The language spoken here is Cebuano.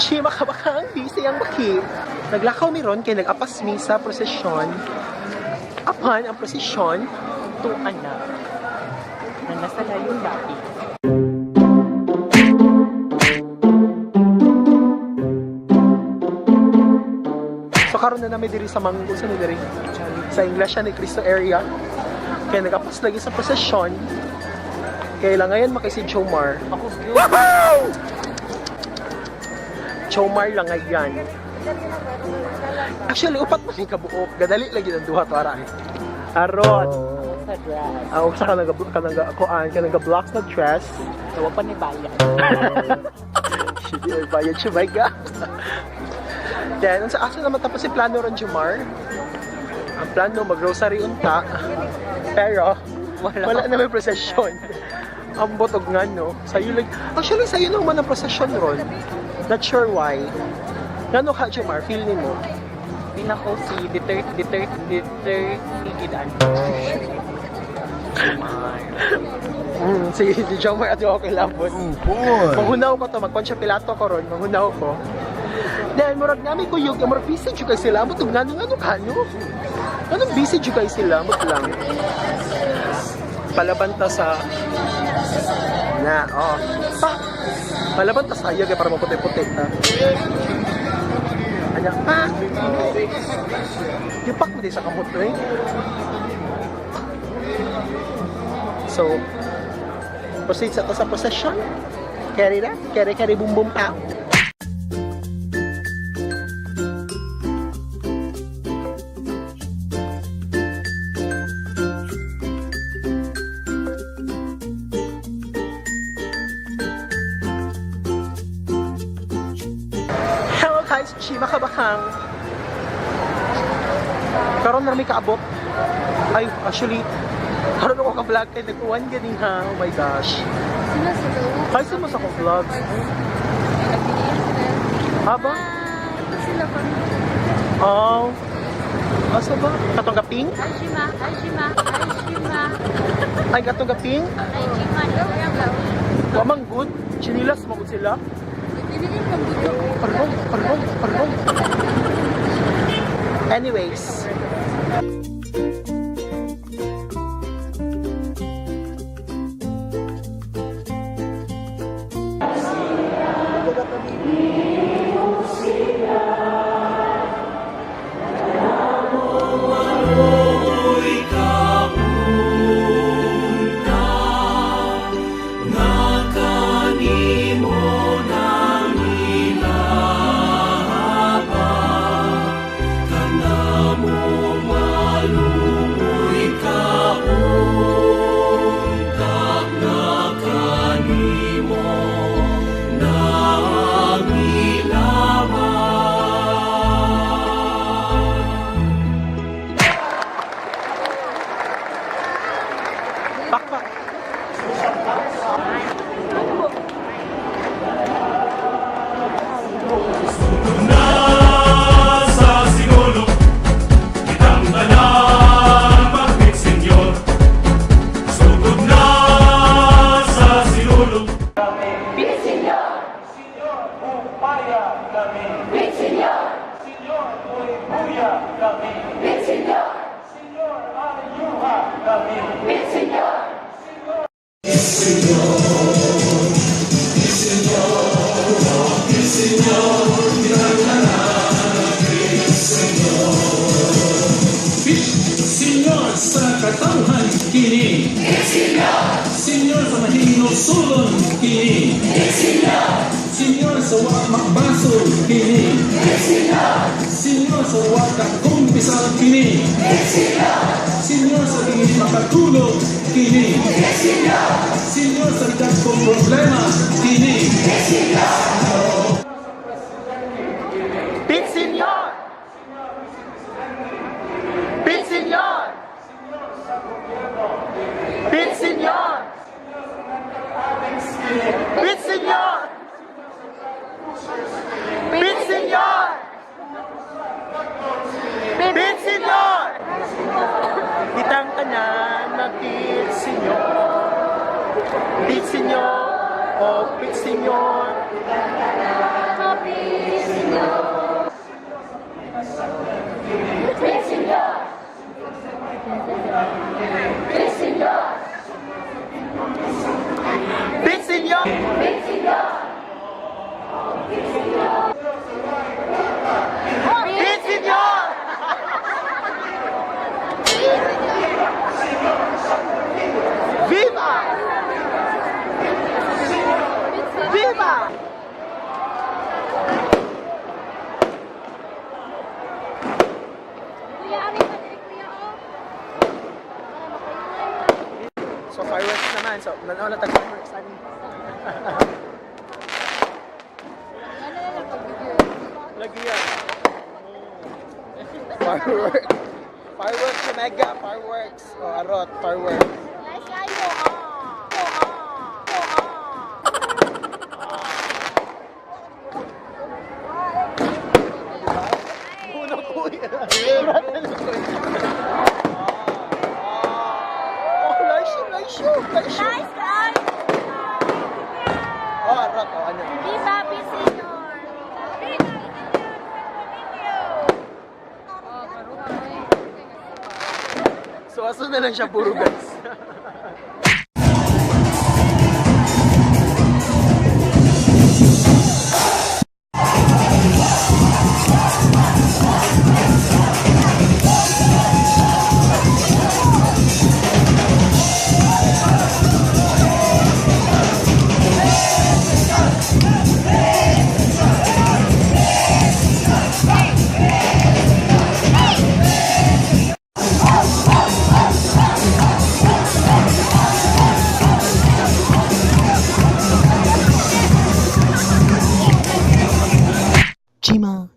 Chima kabakang, busy ang baki. Naglakaw mi ron kay nag-apas mi sa prosesyon. Apan ang prosesyon, Tuan na. Na nasa layong dati. So karon na namin diri sa Manggol sa diri sa Iglesia ni Cristo area. Kaya nag-apas lagi sa prosesyon. Kaya lang ngayon makay si Jomar. Ako, Woohoo! Jomar lang ngayon. Actually, upat man yung kabuok. Gadali lagi ng duha to ara. Aron. Sa dress. Ang usa ka nang kanang kuan kanang blocks na dress. So, pa ni bayan. Sige, ay bayad siya, my God. Then, sa asa naman tapos si plano ron, Jumar. Ang plano, mag-grocery unta. Pero, wala na may prosesyon. Ang botog nga, no? Sa'yo like, actually, sa'yo naman ang prosesyon ron. Not sure why. Ngano ka, Jumar? Feel ni mo? Pinako si Duterte, Duterte, Duterte, Gidan. Jumar. Si Jomar at yung okay labot. Oh boy. Manghunaw ko to, magkonsya Pilato ko ron, manghunaw ko. Then, murag nami ko yung, murag busy jud kay sila, ambot og ngano ngano kano. Anong busy jud kay sila, ambot lang. Palaban ta sa na, oh. Pa. Palaban ta sa iya kay para maputi-puti ta. Anya, pa. Yupak mo di sa kamot eh. So, proceed sa to sa procession. Carry na, carry carry boom boom pow. Hello guys, Shiva Kabakang. Karon na mi kaabot. Ay, actually, karon ako ka-vlog kay nag-uwan gani ha. Oh my gosh. Sila sa loob. Ay, sa mo sa akong vlog. Aba? Ito sila pa. Oh. Asa ba? Katong gaping? Ashima, Ashima, Ashima. Ay, katong gaping? Ay, Shima. Wa man good. Chinilas mo gud sila. Pinili kang gusto. Pardon, pardon, pardon. Anyways. Pakpak. Nasa sinulog, kitang tanan magbig senyor. Sugod na sa sinulog. Senyor sa katawhan kini. Senyor sa mahinulsulon kini. Senyor sa wa makbasol kini. Senyor sa wa kakumpisal kini. Senyor sa dili makatulog kini. Senyor sa dagkong problema kini. Pit Senyor! Pit Senyor! Pit Senyor! Pit Senyor! Pit Senyor! Pit Senyor! Kitang tanan magpit Senyor. Pit Senyor, oh Pit Senyor. Pit Senyor! Viva! Viva! Kuya, ari pa diri, kuya, oh. Para makayungay. So fireworks naman. So nanaw na tag fireworks ani. Ano na lang pag-video? Lagi yan. Fireworks. Fireworks, mega fireworks. Oh, arot, fireworks. Nice kayo, ah. Oh, ah. Oh, ah. Uno kuya. Oh, laisyo, laisyo, laisyo. Nice kayo. Oh, arot, oh, ano. Viva P. Senior! Viva So, aso na lang siya puro guys. Chima.